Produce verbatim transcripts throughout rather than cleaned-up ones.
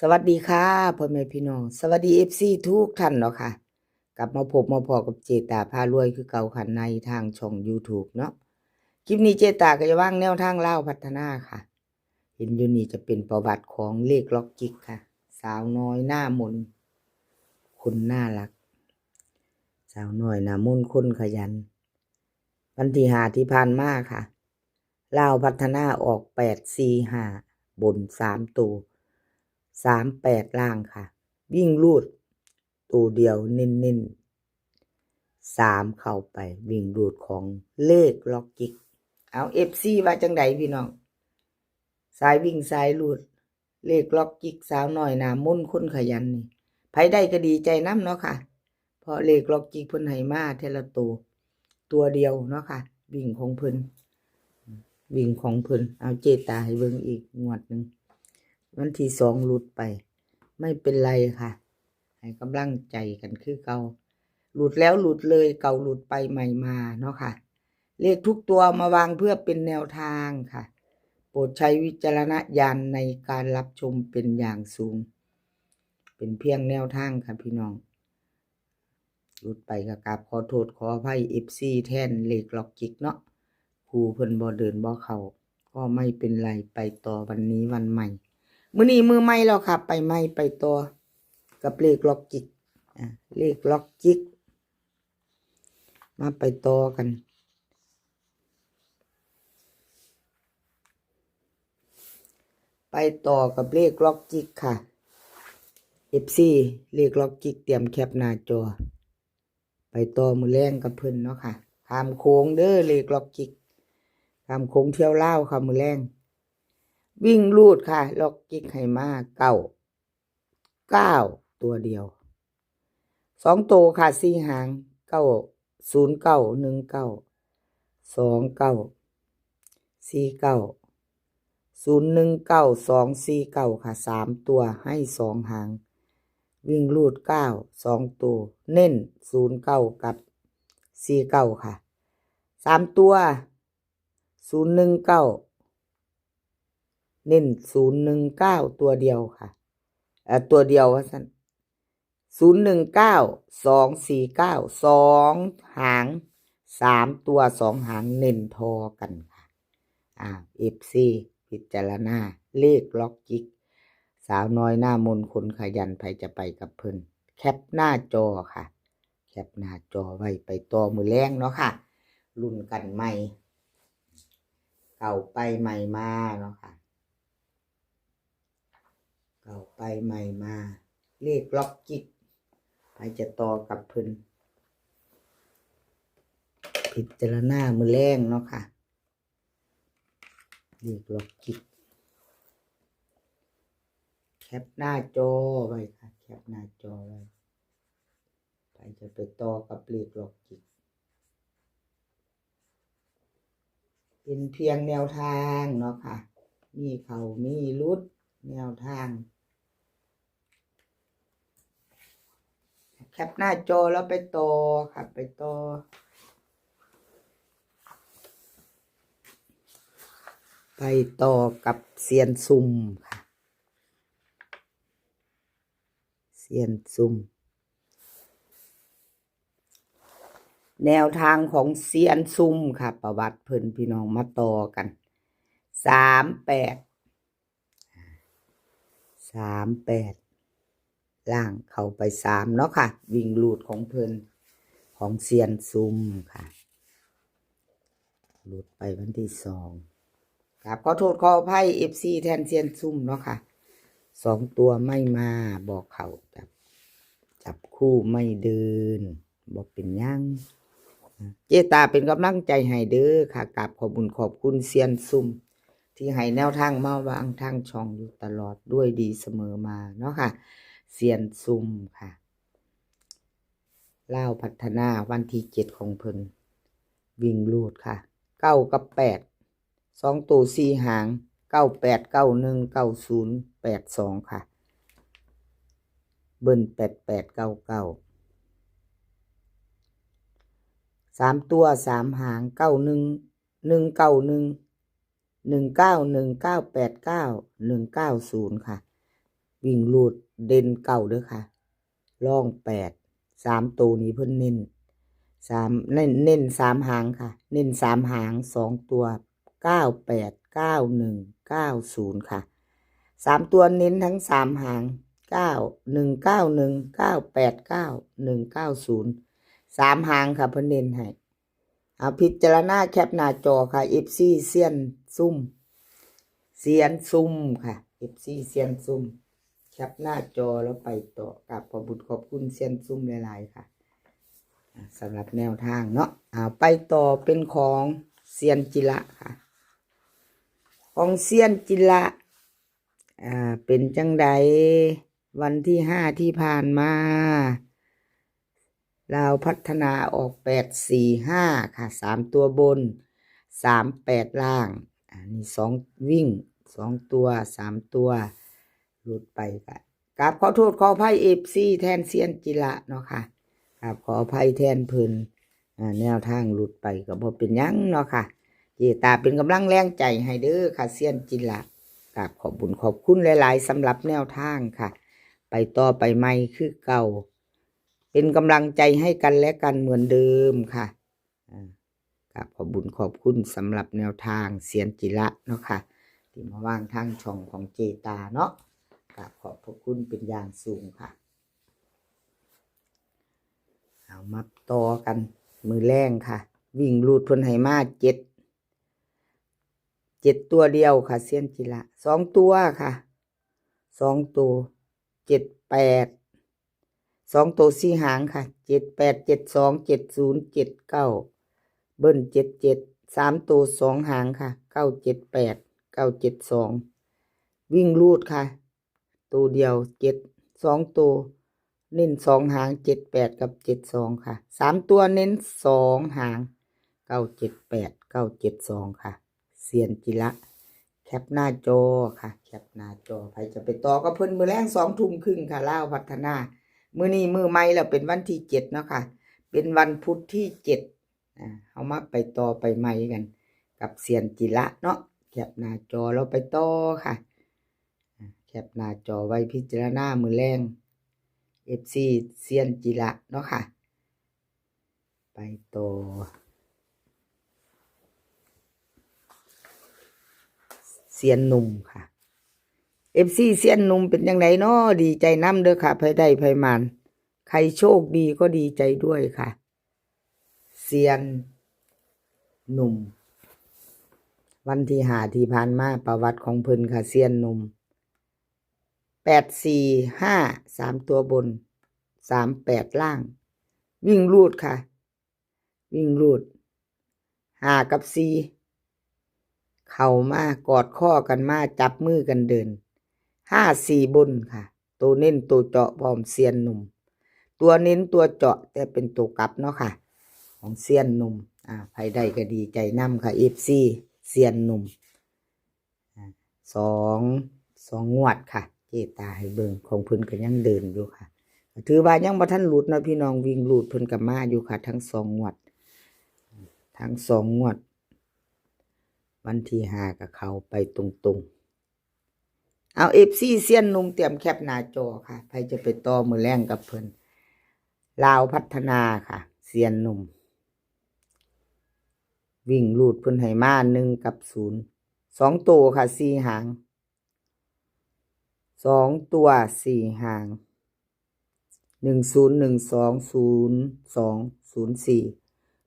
สวัสดีค่ะ พ่อแม่พี่น้อง สวัสดี เอฟซี ทุกท่านเนาะค่ะ กลับมาพบมาพ้อกับเจตาพารวยคือเก่าค่ะ ในทางช่อง YouTube เนาะ คลิปนี้เจตาก็จะวางแนวทางลาวพัฒนาค่ะ เห็นอยู่นี่จะเป็นประวัติของเลขล็อกจิกค่ะ สาวน้อยหน้ามน คนน่ารัก สาวน้อยหน้ามนคนขยัน วันที่ห้าที่ผ่านมาค่ะ ลาวพัฒนาออก แปดสี่ห้า บนสามตัว สามแปด ล่างค่ะ วิ่งรูดตัวเดียวเน้นๆ สาม เข้าไป วิ่งรูดของเลขล็อกจิก เอา เอฟซี ว่าจังใดพี่น้อง สายวิ่งสายรูด เลขล็อกจิกสาวน้อยหน้ามนคนขยันนี่ ไผได้ก็ดีใจนำเนาะค่ะ เพราะเลขล็อกจิกเพิ่นให้มาเทื่อละตัว ตัวเดียวเนาะค่ะ วิ่งของเพิ่น วิ่งของเพิ่น เอาเจตาให้เบิ่งอีกงวดหนึ่ง วันที่สองหลุดไป ไม่เป็นไรค่ะ ให้กำลังใจกันคือเก่า หลุดแล้วหลุดเลย เก่าหลุดไปใหม่มาเนาะค่ะ เลขทุกตัวมาวางเพื่อเป็นแนวทางค่ะ โปรดใช้วิจารณญาณในการรับชมเป็นอย่างสูง เป็นเพียงแนวทางค่ะพี่น้อง หลุดไปก็กราบขอโทษขออภัย เอฟซี แทนเลขล็อกจิกเนาะ ครูเพิ่นบ่เดินบ่เข้า ก็ไม่เป็นไร ไปต่อวันนี้วันใหม่ มื้อนี้มื้อใหม่แล้วค่ะ ไปใหม่ไปต่อ กับเลขล็อกจิก อ่ะ เลขล็อกจิก มาไปต่อกัน ไปต่อกับเลขล็อกจิกค่ะ เอฟซี เลขล็อกจิกเตรียมแคปหน้าจอ ไปต่อมื้อแลงกับเพิ่นเนาะค่ะ ข้ามโขงเด้อเลขล็อกจิก ข้ามโขงเที่ยวลาวค่ะมื้อแลง วิ่งรูดค่ะ ล็อกจิกให้มา เก้า เก้า ตัวเดียว สองตัวค่ะ สี่ หาง เก้า ศูนย์เก้า หนึ่งเก้า สองเก้า สี่เก้า ศูนย์หนึ่งเก้า สองสี่เก้า ค่ะ สามตัวให้สองหาง วิ่งรูด เก้า สองตัว เน้น ศูนย์เก้า กับ สี่เก้า ค่ะ สามตัว ศูนย์หนึ่งเก้า เน้น ศูนย์หนึ่งเก้า ตัวเดียวค่ะ เอ่อ ตัวเดียวว่าซั่น ศูนย์หนึ่งเก้า สองสี่เก้า สองหาง สามตัว สองหาง เน้นทอกันค่ะ อ่า เอฟซี พิจารณา เลขล็อกจิก สาวน้อยหน้ามนคนขยัน ไผจะไปกับเพิ่น แคปหน้าจอค่ะ แคปหน้าจอไว้ ไปต่อมื้อแลงเนาะค่ะ ลุ้นกันใหม่ เก่าไปใหม่มาเนาะค่ะ เก่าไปใหม่มา เลขล็อกจิก ไผจะต่อกับเพิ่น พิจารณามื้อแลงเนาะค่ะ เลขล็อกจิก แคปหน้าจอไว้ค่ะ แคปหน้าจอไว้ ไผจะไปต่อกับเลขล็อกจิก เป็นเพียงแนวทางเนาะค่ะ มีเข้ามีหลุด แนวทาง แคปหน้าจอแล้วไปต่อค่ะ ไปต่อ ไปต่อกับเซียนซุ่มค่ะ เซียนซุ่ม แนวทางของเซียนซุ่มค่ะ ประวัติเพิ่นพี่น้องมาต่อกัน สามแปด สามแปด ล่างเข้าไป สาม เนาะค่ะ วิ่งรูดของเพิ่น ของเซียนซุ่มค่ะ หลุดไปวันที่สอง ครับ ขอโทษขออภัย เอฟซี แทนเซียนซุ่มเนาะค่ะ สองตัวไม่มา บ่เข้า จับ จับคู่ไม่เดิน บ่เป็นหยัง เจตาเป็นกำลังใจให้เด้อค่ะ กราบขอบบุญขอบคุณเซียนซุ่ม ที่ให้แนวทางมาวางทางช่องอยู่ตลอด ด้วยดีเสมอมาเนาะค่ะ เซียนซุ่มค่ะ ลาวพัฒนาวันที่เจ็ดของเพิ่น วิ่งรูดค่ะ เก้า กับ แปด สองตัว สี่ หาง เก้าแปด เก้าหนึ่ง เก้าศูนย์ แปดสอง ค่ะ เบิ้ล แปดแปด เก้าเก้า สามตัว สาม หาง เก้าหนึ่ง หนึ่งเก้าหนึ่ง หนึ่งเก้าหนึ่ง เก้าแปดเก้า หนึ่งเก้าศูนย์ ค่ะ วิ่งรูดเด่นเก้าเด้อค่ะ รองแปด สามตัวนี้เพิ่นเน้นสาม เน้น เน้นสามหางค่ะ เน้นสามหาง สองตัว เก้าแปด เก้าหนึ่ง เก้าศูนย์ ค่ะ สามตัวเน้นทั้งสามหาง เก้าหนึ่ง เก้าหนึ่ง เก้าแปด เก้าหนึ่ง เก้าศูนย์ สามหางค่ะ เพิ่นเน้นให้ เอาพิจารณาแคปหน้าจอค่ะ เอฟซี เซียนซุ่ม เซียนซุ่มค่ะ เอฟซี เซียนซุ่ม แคปหน้าจอแล้วไปต่อ กราบขอบบุญขอบคุณเซียนซุ่มหลายๆค่ะ อ่ะ สำหรับแนวทางเนาะ เอาไปต่อเป็นของเซียนจิระค่ะ ของเซียนจิระ อ่า เป็นจังใด วันที่ห้าที่ผ่านมา ลาวพัฒนาออก แปดสี่ห้า ค่ะ สามตัวบน สามแปด ล่าง อ่า นี่สองวิ่ง สองตัว สามตัว หลุดไปค่ะ กราบขอโทษขออภัย เอฟซี แทนเซียนจิระเนาะค่ะ กราบขออภัยแทนเพิ่น อ่า แนวทางหลุดไปก็บ่เป็นหยังเนาะค่ะ เจตาเป็นกำลังแรงใจให้เด้อค่ะ เซียนจิระ กราบขอบบุญขอบคุณหลายๆ สำหรับแนวทางค่ะ ไปต่อไปใหม่คือเก่า เป็นกำลังใจให้กันและกันเหมือนเดิมค่ะ อ่า กราบขอบบุญขอบคุณสำหรับแนวทางเซียนจิระเนาะค่ะ ที่มาวางทางช่องของเจตาเนาะ กราบขอบพระคุณเป็นอย่างสูงค่ะ เอามาต่อกัน มือแรงค่ะ วิ่งรูดเพิ่นให้มาเจ็ด เจ็ดตัวเดียวค่ะ เซียนจิระ สองตัวค่ะ สองตัว เจ็ดแปด สองตัวสี่หางค่ะ เจ็ดแปด เจ็ดสอง เจ็ดศูนย์ เจ็ดเก้า เบิ้ล เจ็ดเจ็ด สามตัวสองหางค่ะ เก้าเจ็ดแปด เก้าเจ็ดสอง วิ่งรูดค่ะ ตัวเดียว เจ็ด สองตัว เน้นสองหาง เจ็ดแปด กับ เจ็ดสอง ค่ะ สามตัวเน้นสองหาง เก้าเจ็ดแปด เก้าเจ็ดสอง ค่ะ เซียนจิระ แคปหน้าจอค่ะ แคปหน้าจอ ใครจะไปต่อก็เพิ่นมือแรงสองทุ่มครึ่งค่ะ ลาวพัฒนา มื้อนี้มื้อใหม่แล้ว เป็นวันที่เจ็ดเนาะค่ะ เป็นวันพุธที่เจ็ด อ่า เอามาไปต่อไปใหม่กัน กับเซียนจิระเนาะ แคปหน้าจอแล้วไปต่อค่ะ อ่า แคปหน้าจอไว้พิจารณามือแรง เอฟซี เซียนจิระเนาะค่ะ ไปต่อ เซียนหนุ่มค่ะ เอฟซี เซียนหนุ่มเป็นจังไดน้อ ดีใจนำเด้อค่ะ ไผได้ไผหมาน ใครโชคดีก็ดีใจด้วยค่ะ เซียนหนุ่ม วันที่ห้าที่ผ่านมา ประวัติของเพิ่นค่ะ เซียนหนุ่ม แปดสี่ห้า สามตัวบน สามแปด ล่าง วิ่งรูดค่ะ วิ่งรูด ห้ากับสี่ เข้ามากอดข้อกันมา จับมือกันเดิน ห้าสี่ บนค่ะ ตัวเน้นตัวเจาะพร้อม เซียนหนุ่ม ตัวเน้นตัวเจาะ แต่เป็นตัวกลับเนาะค่ะ ของเซียนหนุ่ม อ่า ไผได้ก็ดีใจนำค่ะ เอฟซี เซียนหนุ่ม อ่า สอง สองงวดค่ะ เจตาให้เบิ่ง ของเพิ่นก็ยังเดินอยู่ค่ะ ถือว่ายังบ่ทันหลุดเนาะพี่น้อง วิ่งรูดเพิ่นก็มาอยู่ค่ะ ทั้งสองงวด ทั้งสองงวด วันที่ห้าก็เข้าไปตรงๆ เอา เอฟซี เซียนหนุ่มเตรียมแคปหน้าจอค่ะ ไผจะไปต่อมือแรงกับเพิ่น ลาวพัฒนาค่ะ เซียนหนุ่ม วิ่งรูดเพิ่นให้มา หนึ่งกับศูนย์ สองตัวค่ะ สี่หาง สองตัว สี่หาง หนึ่งศูนย์ หนึ่งสอง ศูนย์สอง ศูนย์สี่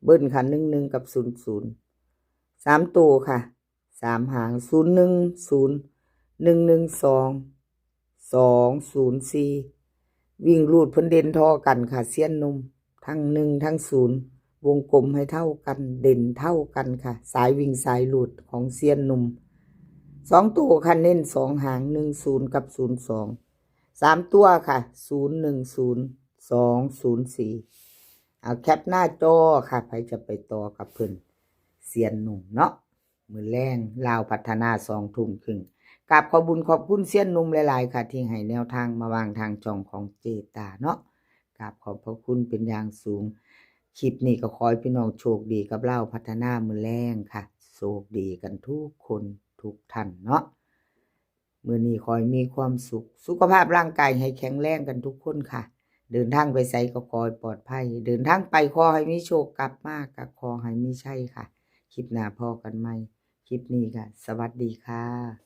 เบิ้ลค่ะ หนึ่งหนึ่ง กับ ศูนย์ศูนย์ สามตัวค่ะ สามหาง ศูนย์หนึ่งศูนย์ หนึ่งหนึ่งสอง สองศูนย์สี่ วิ่งรูดเพิ่นเด่นท่อกันค่ะ เซียนหนุ่ม ทั้งหนึ่งทั้งศูนย์ วงกลมให้เท่ากัน เด่นเท่ากันค่ะ สายวิ่งสายรูดของเซียนหนุ่ม สองตัวค่ะ เน้นสองหาง หนึ่งศูนย์ กับ ศูนย์สอง สามตัวค่ะ ศูนย์หนึ่งศูนย์ สองศูนย์สี่ เอาแคปหน้าจอค่ะ ไผจะไปต่อกับเพิ่น เซียนหนุ่มเนาะ มือแรง ลาวพัฒนา สองทุ่มครึ่ง กราบขอบบุญขอบคุณเซียนหนุ่มหลายๆค่ะ ที่ให้แนวทางมาวางทางช่องของเจตาเนาะ กราบขอบพระคุณเป็นอย่างสูง คลิปนี้ก็ขอให้พี่น้องโชคดีกับลาวพัฒนามือแรงค่ะ โชคดีกันทุกคนทุกท่านเนาะ มื้อนี้ขอให้มีความสุข สุขภาพร่างกายให้แข็งแรงกันทุกคนค่ะ เดินทางไปไสก็ขอให้ปลอดภัย เดินทางไปขอให้มีโชค กลับมาก็ขอให้มีชัยค่ะ คลิปหน้าพ้อกันใหม่ คลิปนี้ก็สวัสดีค่ะ